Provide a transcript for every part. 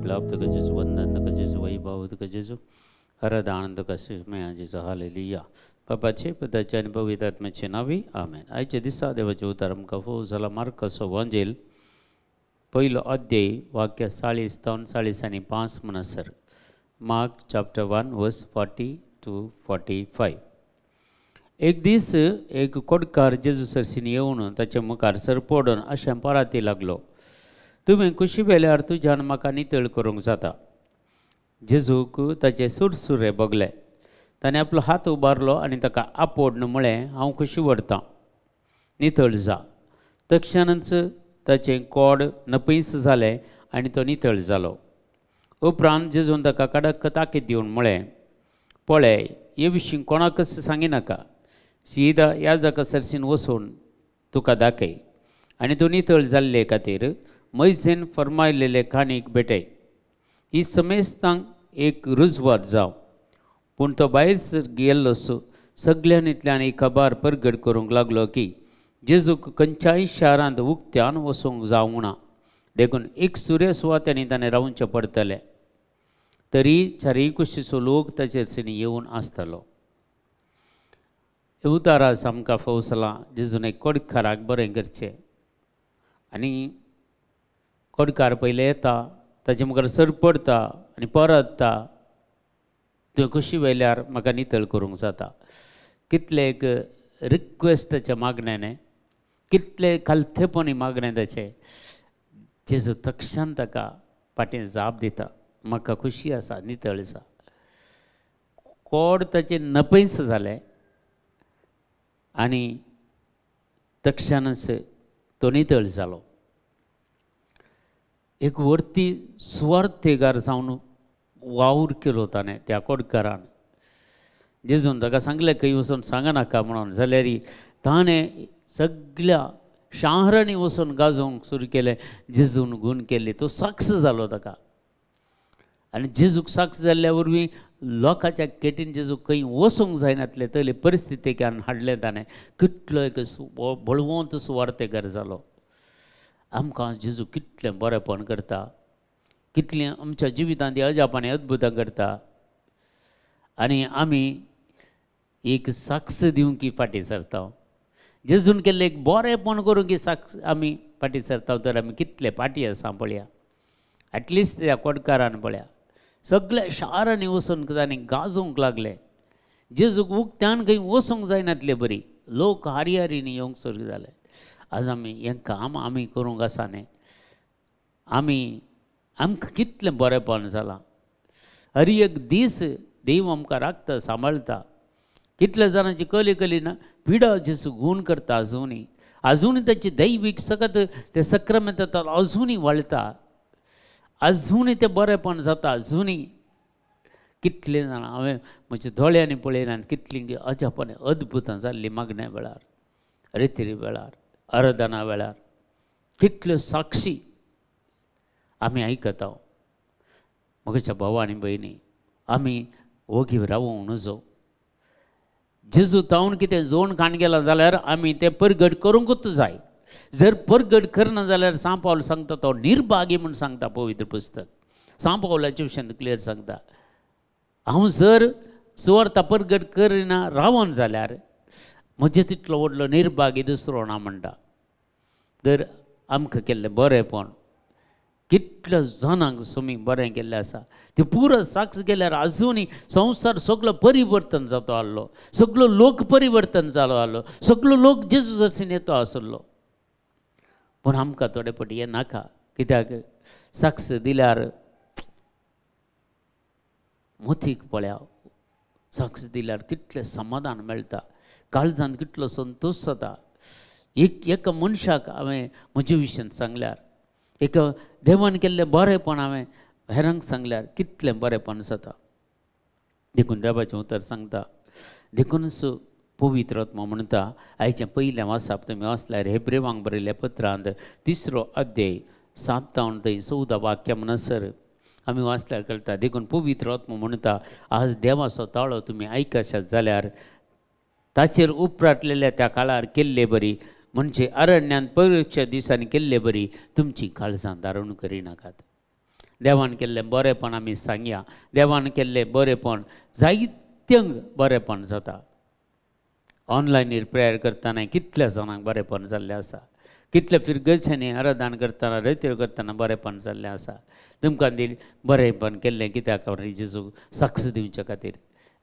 विलाप, तुका जेजू वंदन, तुका जेजू वैभव, तुका जेजू आराधना, तुका महिमा जेजू. हालेलुया. बापाचे पुताचे आनी पवित्र आत्म्याचे नांवी आमेन. आयच्या दिसा देवाचें उतर आमकां फोव जाला मार्काचो वांजेल पयलो अध्याय वाक्य 40 43 आनी 5 म्हणसर. मार्क चॅप्टर 1 वर्स 40 to 45. एक दीस एक कोडकार जेजू सरशीन येवन ताचे मुखार सर पडून अशें पराती लागलो, तुवें कुशी वेल्यार तुज्यान म्हाका नितळ करूंक जाता. जेजूक ताचे सुरसुरे भोगले. ताणें आपलो हात उबारलो आनी ताका आपोडन म्हळें, हांव खुशी व्हरतां, नितळ जा. तक्षणच ताचें कोड नपयस जालें आनी तो नितळ जालो. उपरांत जेजून ताका कडक ताकीद दिवन म्हळें, पळय, हे विशीं कोणाकच सांगिनाका, सीदा ह्या जाका सरशीन वचून तुका दाखय आनी तूं नितळ जाल्ले खातीर मैझेन फर्मायलेले काणीक भेटय. ही समेस्तांक एक रुजवात जावं. पूण तो भायर गेल्लो सगळ्यांतल्यान ही खबर परगट करूंक लागलो की जेजूक खंयच्याय शारांत उक्त्यान वचूंक जावंक ना, देखून एक सुर्य सुवात्यांनी ताणें रावचें पडटलें. तरी चारय कुशीचो लोक ताचेर सरशीं येवन आसतालो. उतारास आमकां फवसलां जेजून एक कोडकाराक बरें करचें आनी कोडकार पयलें येता, ताचे मुखार सर पडता आनी परतता, तुवें खुशी वेल्यार म्हाका नितळ करूंक जाता. कितले एक रिक्वेस्टाच्या मागण्याने, कितले खालथेपणी मागणें ताचें, जेजू तक्षण ताका फाटीं जाप दिता, म्हाका खुशी आसा, नितळ आसा. कोड ताचें नपयस जालें आनी तक्षणच तो नितळ जालो. एक वर्ती सुवार्थेगार जावन वावर केलो ताणें त्या कोडकारान. जेजून ताका सांगलें खंय वचून सांगनाका म्हणून, जाल्यार ताणें सगळ्या शाहरांनी वचून गाजोवंक सुरू केलें, जेजून गूण केल्ले. तो साक्ष जालो ताका आनी जेजूक साक्ष जाल्ल्या वरवीं लोकांच्या केटीन जेजू खंय वचूंक जायनातले तसले परिस्थितीक हाडलें ताणें. कितलो एक बळवंत सुवार्थेगार जालो. आमकां जेजू कितलें बरेंपण करता, कितलें आमच्या जिवितांत अजापांनी अद्भुतां करता आनी आमी एक साक्ष दिवंक फाटीं सरता. जेजून केल्लें एक बरेंपण करूंक साक्ष आमी फाटीं सरता, तर आमी कितले फाटीं आसा पळया. एटलिस्ट त्या कोडकारान पळया, सगल्या शारांनी वचून तांणी गाजोवंक लागले. जेजूक उक्त्यान खंय वचूंक जायनातले बरी, लोक हारी हारींनी येवंक सुरू जाले. आज आमी हें काम आमी करूंक आसा न्ही, आमी आमकां कितलें बरेंपण जालां. हर एक दीस देव आमकां राखता, सांबाळटा. कितल्या जाणांची कली कली ना पिडा जेजू गूण करता. अजुनूय अजुनूय ताची दैवीक सकत ते सक्रमेंत अजुनूय वळटा, अजुनूय तें बरेंपण जाता. अजुनूय कितले जाणां हांवें म्हज्या दोळ्यांनी पळयल्यान कितलीं अजापां अद्भुतां जाल्लीं मागण्या वेळार, रितीरी वेळार, आराधना वेळार, कितल्यो साक्षी आमी आयकता. म्हज्या भाव आनी भयणी, आमी ओगी रावूंक नजो. जेजू तावन कितें जोण खाण गेला जाल्यार आमी तें परगट करूंकूच जाय. जर परगट करना जाल्यार सांत पावल सांगता तो निर्भागी म्हूण सांगता पवित्र पुस्तक. सांत पावलाचे विशयांत क्लियर सांगता, हांव जर सुवार्ता परगट करिना रावन जाल्यार म्हजे तितलो व्हडलो निर्भागी दुसरो ना म्हणटा. तर आमकां केल्लें बरेंपण कितल्या जाणांक सुमी बरें केल्लें आसा, ते पुरो साक्ष गेल्यार अजुनूय संवसार सगलो परिवर्तन जातो आहलो, सगलो लोक परिवर्तन जालो आहलो, सगलो लोक जेजू सरशीन येतो आसलो. पूण आमकां थोडे फावटी हें नाका, कित्याक साक्ष दिल्यार मोतीक पळया, साक्ष दिल्यार कितलें समाधान मेळटा, काळजान कितलो संतोश जाता. एक एका मनशाक हांवें म्हजे विशयान सांगल्यार, एक देवान केल्लें बरेंपण हांवें हेरांक सांगल्यार कितलें बरेंपण जाता. देखून देवाचें उतर सांगता, देखूनच पवित्र आत्मो म्हणटा. आयचें पयलें वाचप तुमी वाचल्यार हेब्रेवांक बरयल्ल्या पत्रांत 3 अध्याय 7 ते 14 वाक्य म्हणसर आमी वाचल्यार कळटा. देखून पवित्र आत्मो म्हणटा, आज देवाचो ताळो तुमी आयकशात जाल्यार ताचेर उपराटलेल्या त्या काळार केल्ले बरी, म्हणजे अरण्यांत परीक्षा दिसांनी केल्ले बरी तुमची काळजां धारण करिनाकात. देवान केल्लें बरेंपण आमी सांगया. देवान केल्लें बरेंपण जायत्यांक बरेंपण जाता. ऑनलायनीर प्रेयर करतना कितल्या जाणांक बरेंपण जाल्लें आसा, कितले फिरगर्जांनी आराधन करतना रेत्यो करतना बरेंपण जाल्लें आसा. तुमकां दिल बरेंपण केल्लें कित्याक जेजू साक्ष दिवच्या खातीर,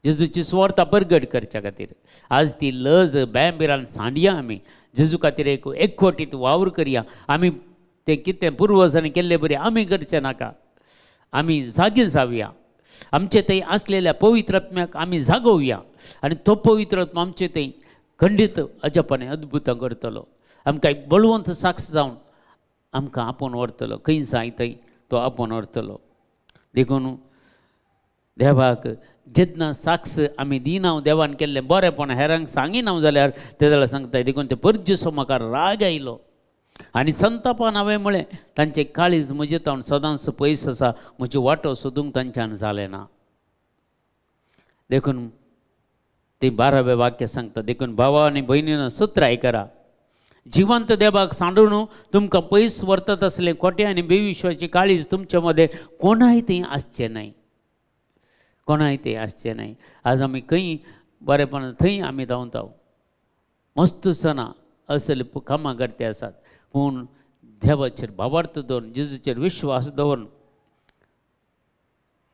जेजूची सुवार्ता परगट करच्या खातीर. आज ती लज बॅम्बिरान सांडया आमी, जेजू खातीर एक एकवटीत वावर करया. आमी ते कितें पुर्वजांनी केल्ले बरें आमी करचें नाका, आमी जागे जावया. आमचे थंय आसलेल्या पवित्र आत्म्याक आमी जागोवया आनी तो पवित्र आत्मा आमचे थंय खंडीत अजापाने अद्भुतां करतलो. आमकां एक बळवंत साक्ष जावन आमकां आपोवन व्हरतलो, खंय जाय थंय तो आपोवन व्हरतलो. देखून देवाक जेन्ना साक्ष आमी दिना देवान केल्लें बरेंपण हेरांक सांगिना जाल्यार ते जाल्यार सांगता. देखून ते परजेसो म्हाका राग आयलो आनी संतापान हांवें म्हळें तांचें काळीज म्हजें तावन सदांच पयस आसा, म्हज्यो वाटो सोदूंक तांच्यान जालें ना. देखून ती 12वें वाक्य सांगता, देखून भावा आनी भयणीन सुत्राय करा, जिवंत देवाक सांडून तुमकां पयस व्हरतात आसलें खोटें आनी बेविश्वाची काळीज तुमचे मदें कोणाय थंय आसचें न्हय, कोणाय थंय आसचें न्हय. आज आमी खंय बरेपण थंय आमी धांवता, मस्त सणां असले कामां करते आसात, पूण देवाचेर भावार्थ दवरून जेजूचेर विश्वास दवरून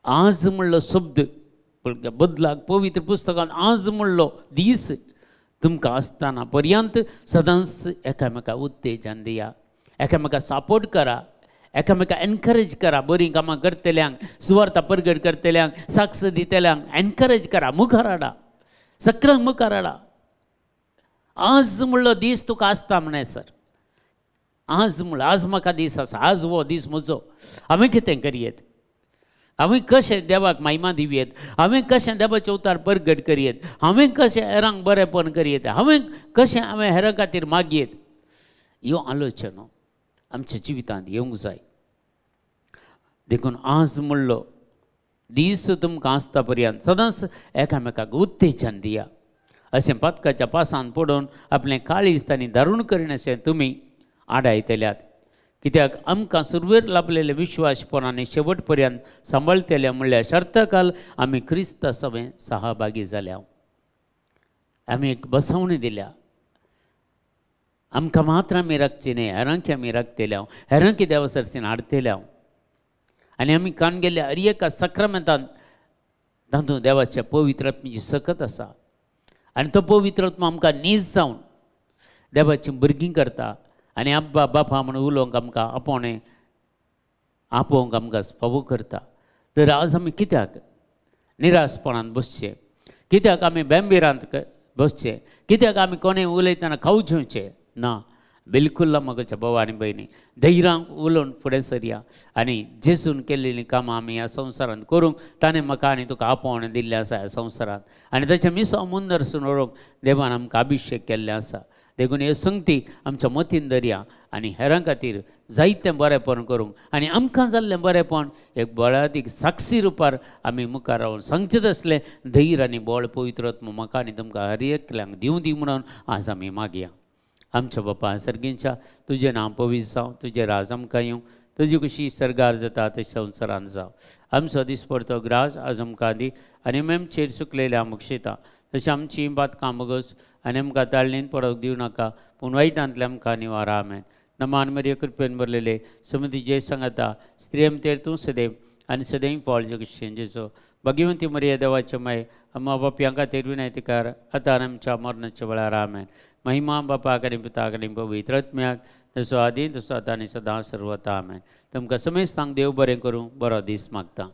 आज म्हणलो शब्द बदलाक पवित्र पुस्तकान आज म्हणलो दीस तुमकां आसतना पर्यंत सदांच एकामेका उत्तेजन दिया, एकामेका सपोर्ट करा, एकामेका एनकरेज करा. बरीं कामां करतल्यांक, सुवार्ता परगट करतल्यांक, साक्ष दितल्यांक एनकरेज करा, मुखार हाडा, सगळ्यांक मुखार हाडा. आज म्हणलो दीस तुका आसता म्हणे सर, आज म्हणलो आज म्हाका दीस आसा, आज हो दीस म्हजो, हांवें कितें करयेत, हांवें कशें देवाक महिमा दिवयेत, हांवें कशें देवाचें उतार परगट करयेत, हांवें कशें हेरांक बरेंपण करयेत, हांवें कशें हांवें हेरां खातीर मागयेत, ह्यो आलोचना आमच्या जिवितांत येवंक जाय. देखून आज म्हणलो दीस तुमकां आसता पर्यंत सदांच एकामेकाक उत्तेजन दिया. अशें पातकाच्या पासान पडून आपलें काळीज तांणी दारूण करिनाशें तुमी आडायतल्यात. कित्याक आमकां सुरवेर लाभलेले विश्वासपण आनी शेवट पर्यंत सांबाळटले म्हणल्यार शर्तकाल आमी क्रिस्ता सवें सहभागी जाल्या. आमी एक बसवणी दिल्या, आमकां मात्र आमी राखची न्हय, हेरांकी आमी राखतल्या, हेरांकी देवा सरसीन हाडटल्या. आनी आमी कान गेल्ल्या हर एका सक्रामेंतान तातूंत देवाच्या पवित्र आत्म्याची सकत आसा आनी तो पवित्र आत्मा आमकां नीज जावन देवाची भुरगीं करता आनी अब्बा बापा म्हणून उलोवंक आमकां आपोवणें आपोवंक आमकां फावो करता. तर आज आमी कित्याक निराशपणान बसचें, कित्याक आमी बेंबिरांत बसचें, कित्याक आमी कोणें उलयतना खाऊ घेवचें ना, बिलकुल ना. म्हज्या भाव आनी भयणी, धैर्यान उलोवन फुडें सरया आनी जेजून केल्लीं कामां आमी ह्या संवसारांत करूंक ताणें म्हाका आनी तुका आपोवणें दिल्लें आसा ह्या संवसारांत आनी ताचें मिसांव मुंदरसून व्हरूंक देवान आमकां अभिशेक केल्लें आसा. देखून हे संगती आमच्या मतीन दरया आनी हेरां खातीर जायतें बरेंपण करूंक आनी आमकां जाल्लें बरेंपण एक बळादीक साक्षी रुपार आमी मुखार रावन सांगचें तसलें धैर्य आनी बळ पवित्र आत्मो म्हाका आनी तुमकां हर एकल्यांक दिवं दी म्हणून आज आमी मागया. आमच्या बापा सर्गींच्या, तुजें नांव पवित्र जावं, तुजें राज आमकां येवं, तुजी खुशी सर्गार जाता तशें संवसारांत जावं. आमचो दिसपडतो ग्रास आज आमकां दी आनी आमचेर चुकलेल्या आमकां तशें आमची बातकां बगस आनी आमकां ताळणीन पडोवंक दिवं नाका, पूण वायटांतले आमकां निवारा. आमेन. नमान मरिया, कृपेन भरलेले, समुद्री जय सांगता, स्त्रियम तेर तूं सदैव आनी सदैव फळ जगशेन जेजो. भगिवंती मरिया देवाचे माय, अम्मा बापयांक खातीर विनंती कर, आतां आनी आमच्या मरणाच्या वेळार. आमेन. महिमा बापाक आनी पुताक आनी पवित्र आत्म्याक, तसो आदी तसो आतां आनी सदां सर्वता. आमेन. तुमकां समेस्तांक देव बरें करूं, बरो दीस मागता.